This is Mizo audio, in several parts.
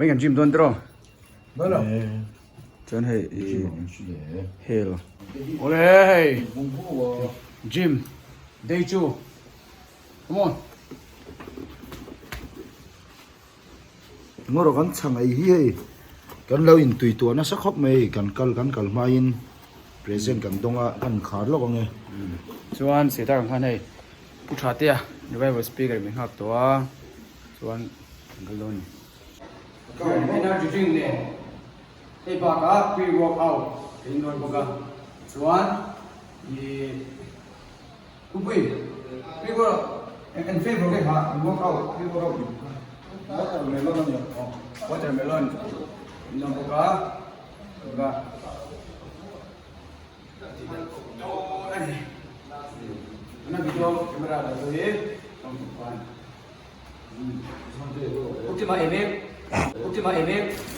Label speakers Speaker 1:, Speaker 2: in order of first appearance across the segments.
Speaker 1: Vawiin kan gym dawn tiraw? Chuan hei i hel. Awle hei gym day 2 come on.
Speaker 2: Ngawrh kan chhang ei hi hei kan lo in tui tuah nasa khawp mai kan kal kan kal hmain present kan dawng a kan khar lawk ang e.
Speaker 1: Chuan Seta kan khan hei Pu Thatea revival speaker min nghak tawh a chuan kan kal dawn a ni. Energy drink nen hei bakah pre workout ka in dawn bawk a chuan ih Pupui pre workout eng flavor nge kha workout pre workout
Speaker 2: watermelon a nia
Speaker 1: watermelon in dawn bawk a bawk a ni tuna video camera la chu hi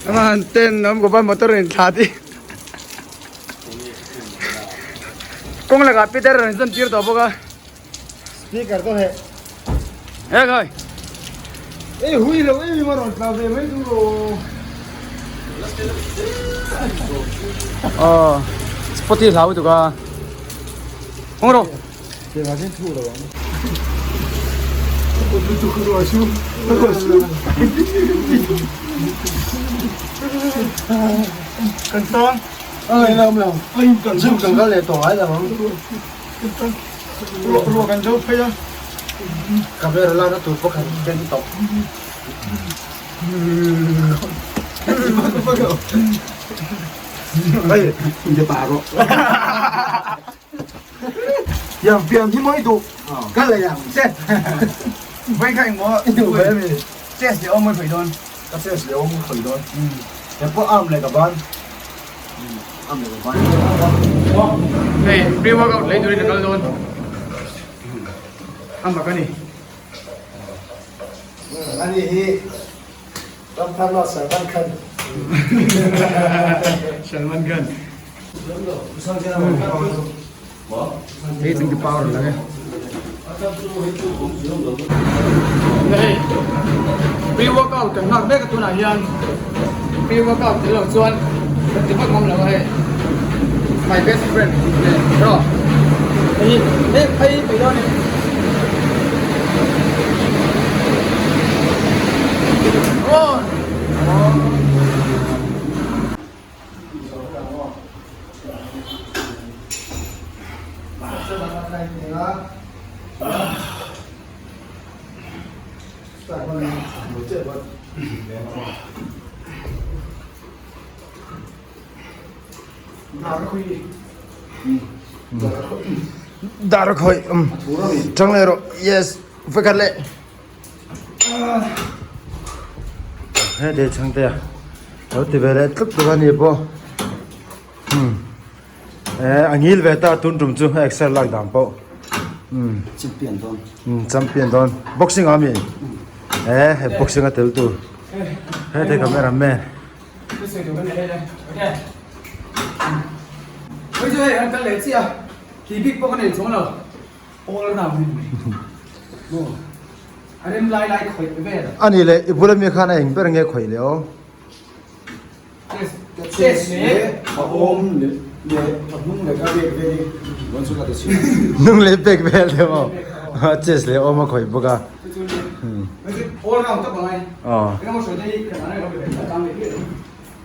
Speaker 1: Aman ten om ko ba motor in thla ti kawng lakah Peter rawn zawn tir tawh bawk a
Speaker 2: speaker to he
Speaker 1: he khai
Speaker 2: e hui lo e ma rawn tla ve mai du ro
Speaker 1: ờ spotty hlau tu ka hong ro
Speaker 2: Yang pian hi mawi duh ka lei ang che.
Speaker 1: Vawi kha engmaw
Speaker 2: i duh ve ami?
Speaker 1: Chest leh awm mawi khawih dawn.
Speaker 2: Ka chest leh awm khawih dawn. He pawh arm leh ka ban. Arm leh ka ban.
Speaker 1: Hei pre workout lei turin ka kal dawn. A mak a ni.
Speaker 2: Ani hi Ramthar lo Salman Khan.
Speaker 1: Salman Khan. Hei chung power lang e. Hei pre workout kan nghak mek a tunah hian pre workout tel lo chuan kan ti vak ngam lo a hei my best friend nen ro hei hei phei phei dawn e.
Speaker 2: Dar khoi tang le ro yes vekhat le he de chang te lo ti ve le tluk tluk ani pawh eh a ngil ve ta tun tum chu exer lak dan pawh
Speaker 1: champion dawn
Speaker 2: champion dawn boxing a mi eh he boxing a tel tur he te camera man Ani leh i bula mi khan a eng ber nge khawih leh aw. Hnung leh bek vel deuh aw. Chest leh awm a khawih bawk a.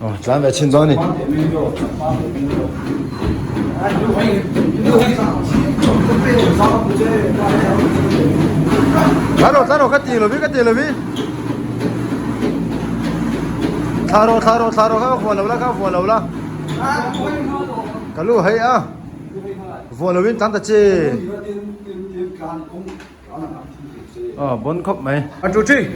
Speaker 2: Aw tlan ve chhin dawn a ni. Tlan rawh tlan rawh ka ti lovi ka ti lovi. Thla rawh thla rawh thla rawh kha vuah lo la kha vuah lo la. Ka lu hei a. Vuah lovin tlan ta che. Aw bon khawp mai.
Speaker 1: 1 2 3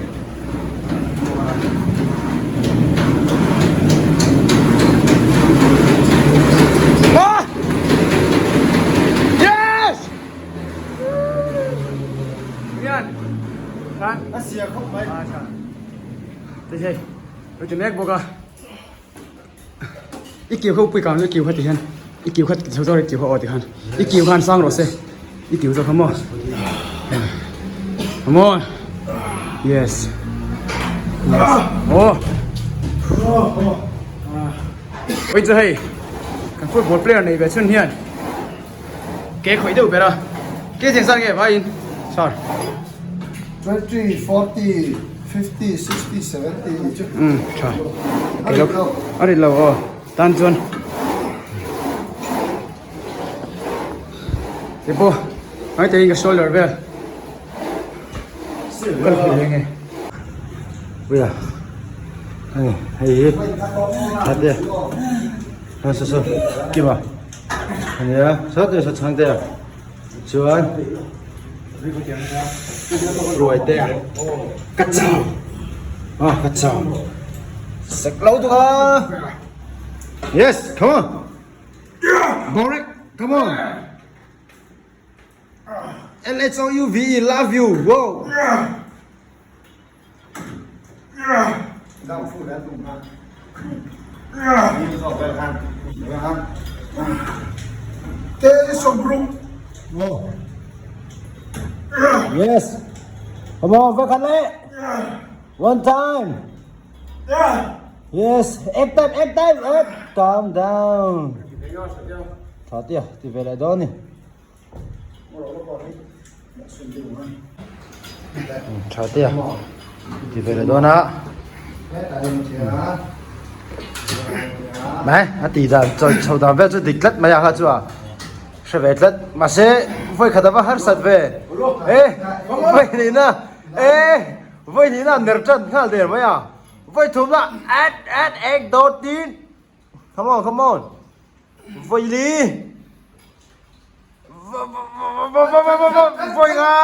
Speaker 1: Ah! Yes! Yan. Kan.
Speaker 2: A sia khawp mai.
Speaker 1: Ah, tha. Te hei. Oi te mek bawk a. I kiu kha upui kang i kiu kha ti hian i kiu kha chho zawk i kiu kha aw ti khan i kiu khan sang rawh se i kiu zawk kha maw come on yes yes oh. Oi chu hei kan football player nei ve chhun hian ke khawih deuh ber a ke cheng zat nge vaiin sir.
Speaker 2: 20, 40, 50, 60, 70 chu.
Speaker 1: Um tha. Ke lo a rit lo aw tan chuan ke pawh mai te in ka shoulder vel. Kal pui reng e.
Speaker 2: Puia ani hei hi thate ha saw saw kima ania saw te saw chhang te a chuan ruai te a ka chau a ka chau sek lo tuk a yes come on Borek come on. L-H-O-U-V-E, love you, wow! Yes! Come on, va khat leh! One time! Yes! Ek time, ek time, ek! Calm down! Tha tia, ti ve leh dawn ni. Tha te a ti ve leh dawn a mai a tih dan chho dan vel chu dik tlat mai a kha chu a hre ve tlat mahse vawi khat a va harsat ve e vawi hnihna e vawi hnihna a ner tan nghal der mai a vawi thumna at at ek dawt tin come on come on Vawi li. Vawi nga.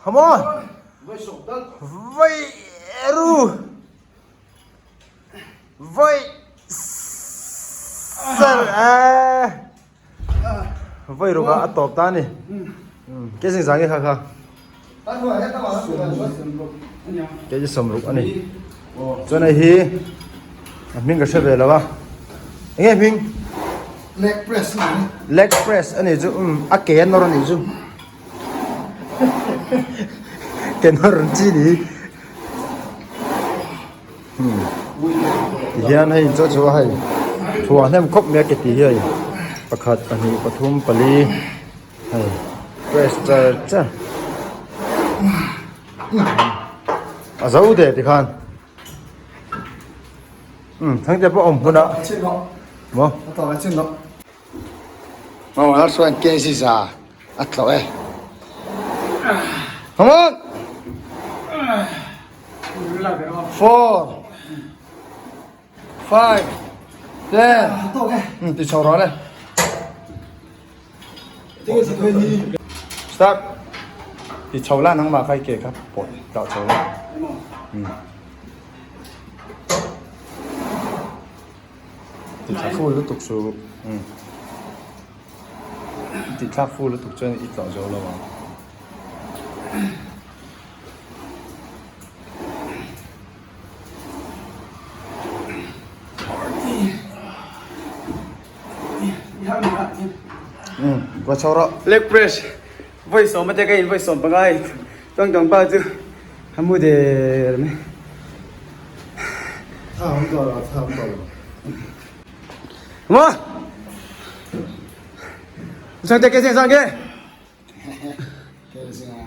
Speaker 2: Come on. Vawi eru. Vawi sar eh. Vawi ruka a tawp ta ni. Ke sing zangi kha kha. Ke ji samruk ani. Chuan hei hi a hming ka hre ve lo a enge hming
Speaker 3: leg press a ni
Speaker 2: leg press a ni chu um a ke a nawr a ni chu ke nawr an chi ni um ti hian hei chaw chu a hei thuah hnem khawp mai a ke tih hi hei pakhat pahnih pathum pali hei press char char. A zo de ti khan um thangte pawh awm hmun a maw
Speaker 3: Maw har chuan kg za a tlawh e.
Speaker 2: Come on! 4 5 10 ti chho rawh le. Start. Ti chho la nangmah kha i ke kha pawt tah chho la. Ti thla full lutuk chu ti thlak full lutuk chuan i tlawh zo lo ang.
Speaker 1: Leg press vawi sawm ate ka in vawi sawm panga hei chuan kan pa chu a mu der mai. Maw Sangte ke seng sangke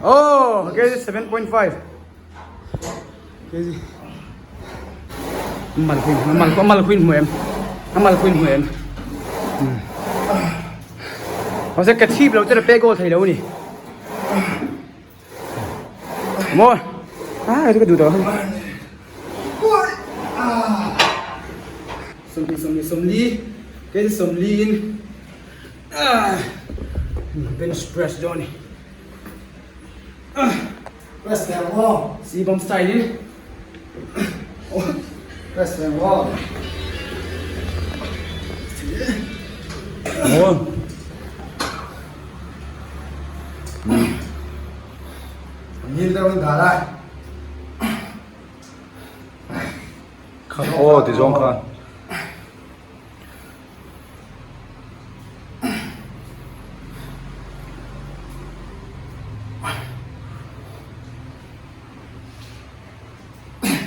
Speaker 1: Oh kg 7.5 kg mal khuin mal mal khuin hmu em mal khuin hmu em Hose ka thip lo te pe goal thei lo ni Mo ah ka du to Somli somli somli ke somli in Bench press dawn ni.
Speaker 3: Press leh ang aw.
Speaker 1: Si bomb style in.
Speaker 3: Press leh ang aw.
Speaker 2: Aw.
Speaker 3: Ngil deuh in dah lai.
Speaker 2: Aw ti zawng khan.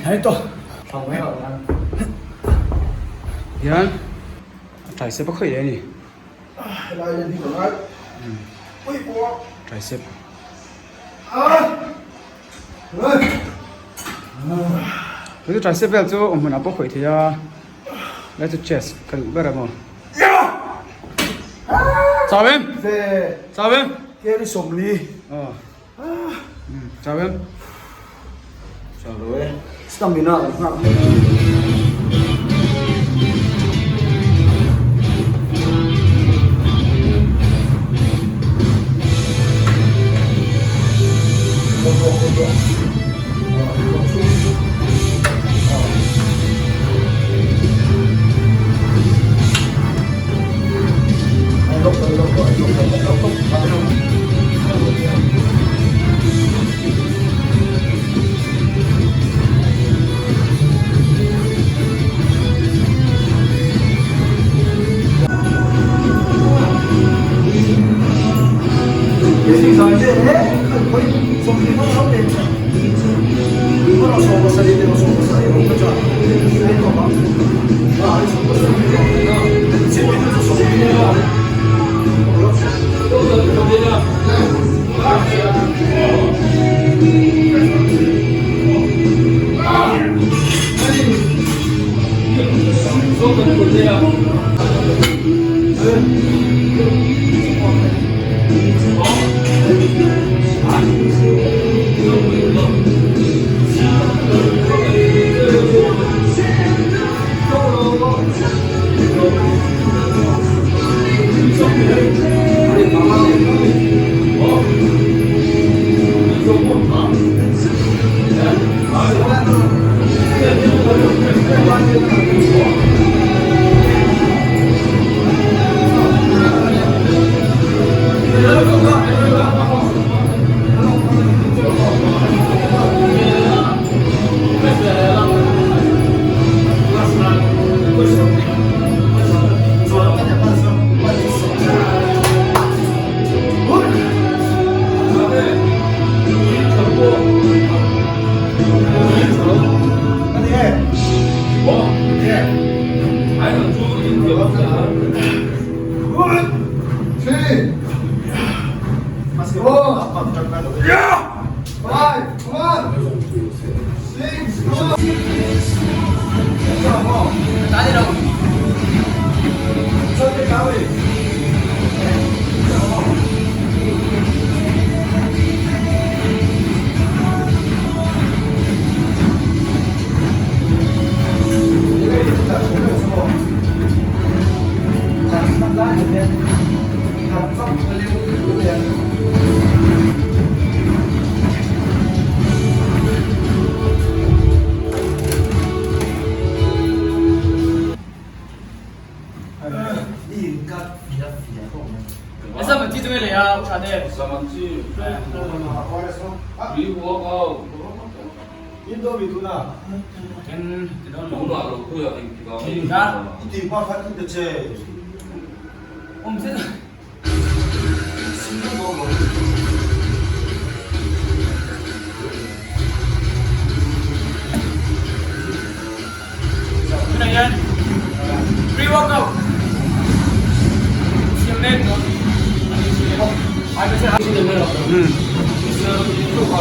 Speaker 1: Hei to. Hian a tricep a khawih leh a ni. Tricep. Chu tricep vel chu awm hmunah pawh khawih thei a, lai chu chest ka duh ber a maw. Chau em? Chau em? Aw. Chau em?
Speaker 2: Chau lo e. Stamina kan nghak.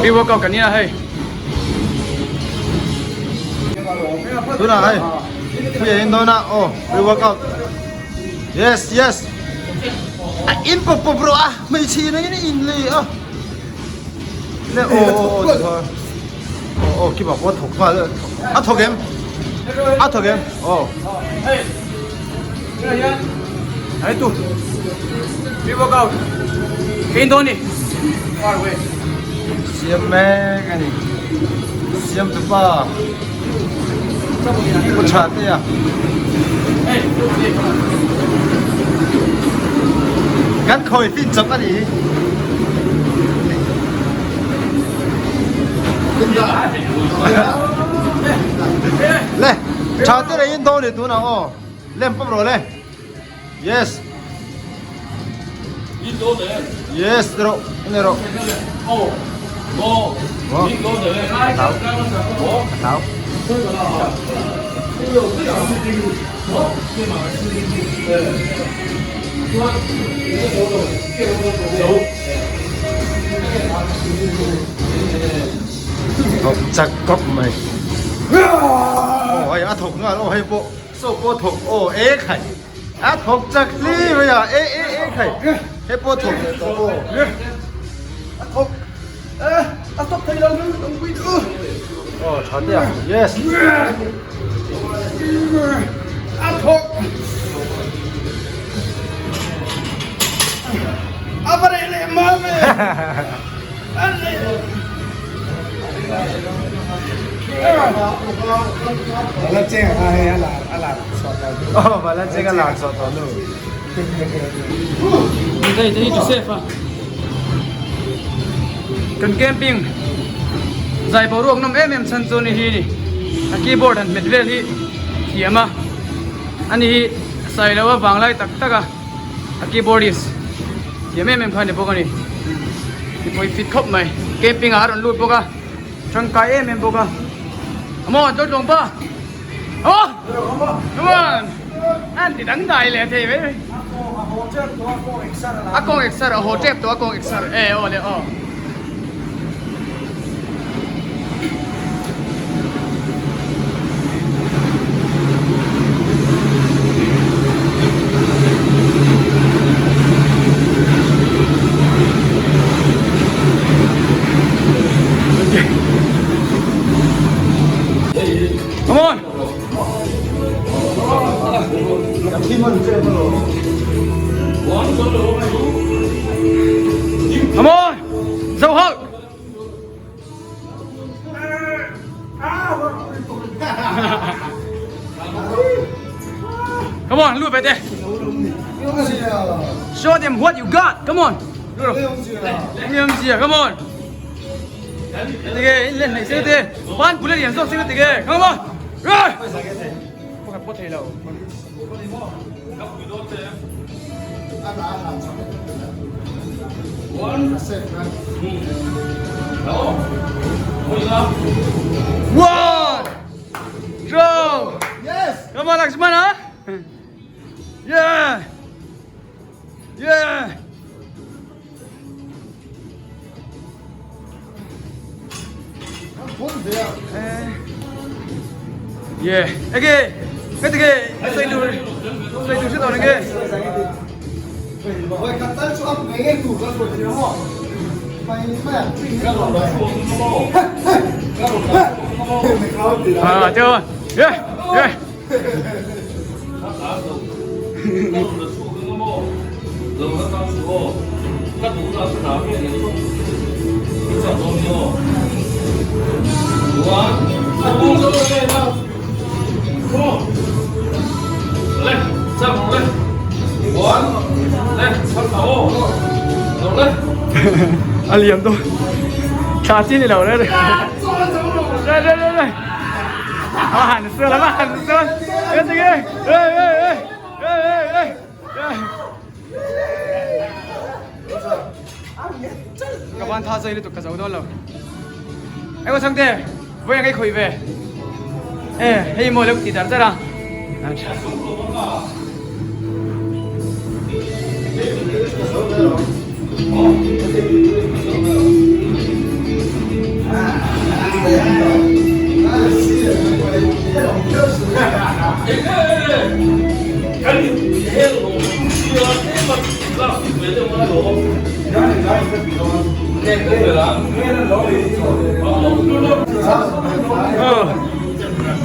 Speaker 1: Pre-workout kan nia hei.
Speaker 2: Tunah hei puia in dawn a aw pre-workout. Yes yes. A in pawp pawp rawh a hmeichhe in angin a in leh a. Le aw aw aw ti kha. Aw aw kima pawh a thawk nghal a thawk em? A thawk em? Aw.
Speaker 1: Hei. Tunah hian hei tu pre-workout ka in dawn ni. Far away.
Speaker 2: Siam mek a ni. Siam tu pa. Pu tha te a. Kan khawi fin chawp a ni hi. Le tha te rei in dawn ni tunah aw. Lem pawp rawh le. Yes. Yes, ro, ne ro. Thau. Thau. Thawk chak khawp mai. Aw hei a thawk nghal aw hei pawh saw pawh thawk aw e khai a thawk chak hle mai a e e e khai hei pawh thawk leh tawh aw
Speaker 1: a thawk a stop thei lo
Speaker 2: aw tha te a yes
Speaker 1: a thawk a va reh leh mal ve Kan camping zai boruak nawm em em chhan chu ni hi ni a keyboard han hmet vel hi thiam a ani hi sailo a vanglai tak tak a. A keyboardist thiam em em kha a ni bawk a ni. Mipui fit khawp mai. Camping ah a rawn lut bawk a. Tangkai em em bawk a. Come on, tawt lawng pa. Come on. Come on. An ti dang dai leh thei mai. A kawng eksar a haw tep tawh a kawng eksar e aw le aw. Come on. Come on. Zo ho. Come on, lut ve teh. Show them what you got. Come on. Come on. Tige, lên này xe te. Ban pula lian zawk se tige. Come on. Pakhat pawh thei lo. One, two,
Speaker 3: Yes!
Speaker 1: Come on, Lakshmana. Yeah! Yeah! Yeah. Okay. Cái gì? Cái gì? Cái gì? Cái gì? À, chưa. Yeah. Yeah. A liam dawn thla chi ni lo le le le le le a han sual a han sual ê ê ê ê ê ê ê Ka ban tha zai lutuk ka zo dawn lo. Eng aw changte, vawi ang ei khawih ve. E, hei maw lo ti dar dar a.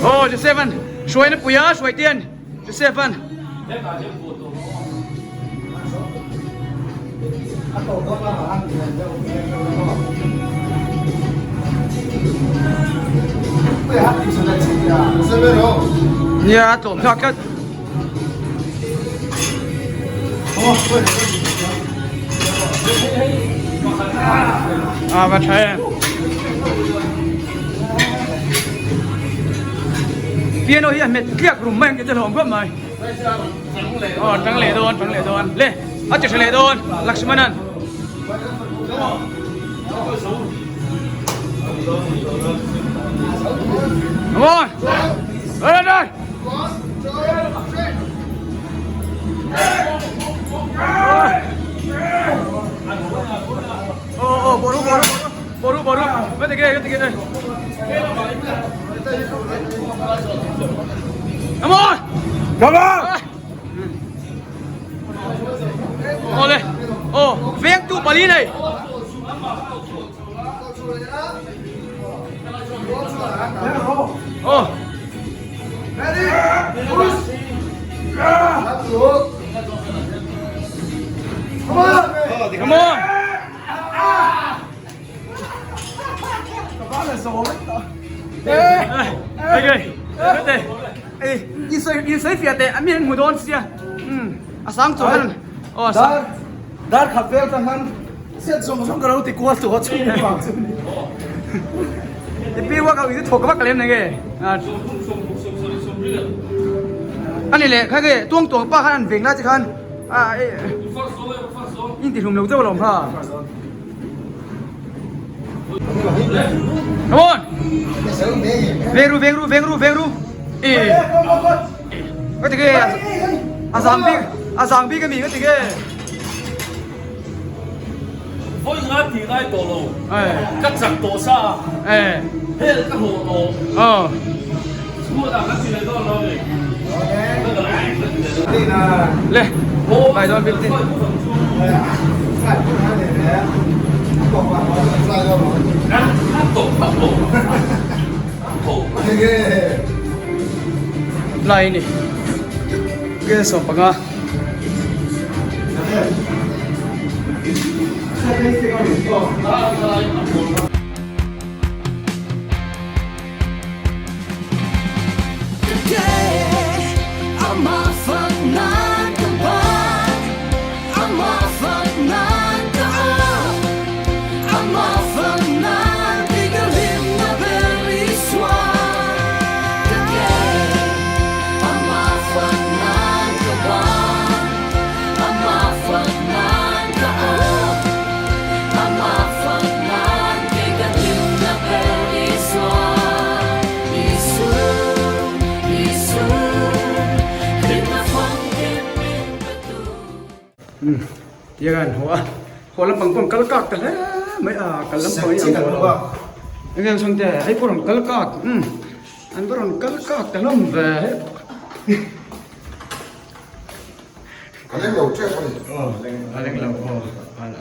Speaker 1: Oh, Josephan, hruai na pui a, hruai tian, Josephan. Nia, a tlawm thlak tlat. A va tha em. Piano hi a hmet tliak rum mai ang tih te hlawm khawp mai. Aw tang leh dawn tang leh dawn le a ti tha leh dawn Lakshmanan. Come on! Lên đây! Ồ ồ bỏ ru bỏ ru bỏ ru bỏ ru. Cái gì cái gì đây? Come on!
Speaker 2: Come on!
Speaker 1: Awle aw veng tu pali nei. Aw. Come on.
Speaker 2: Dar khat vel tang han set zawng zawng ka lo ti kual tawh a chhung vang chu ni.
Speaker 1: Pi workout i thawk vak lem nge. Ani le kha ke tuang tuang pa khan an veng la che khan a in ti hlum lo chauh alawm kha. Come on. Veng ru veng ru veng ru veng ru. E. Cái gì kìa? À giang bi, à giang bi cái mi cái gì kìa?
Speaker 4: Voi nga ti ngai tawh lo. Ka chak tawh sa a. Hel ka haw tawh. Chhuat ah ka ti leh dawn lo ni.
Speaker 1: Le. Bai dawn 15. Lai ni. Ke 15. Tiang an haw a, haw lampang pawh an kal kak ta hle mai a, kal lampang hi an haw lo. Enge ang chhungte hei pawh rawn kal kak umm an va rawn kal kak ta hlawm ve.
Speaker 3: A leng lo tep a ni.
Speaker 1: Aw a leng lo aw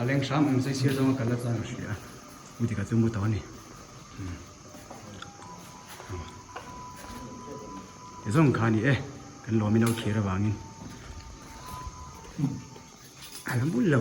Speaker 1: a leng hram ang zai sir zawnga kal la chuan a hria a, u tika chu mu tawh a ni. Ti zawng kha a ni e, kan lawmin a thlir avangin a la mu lo.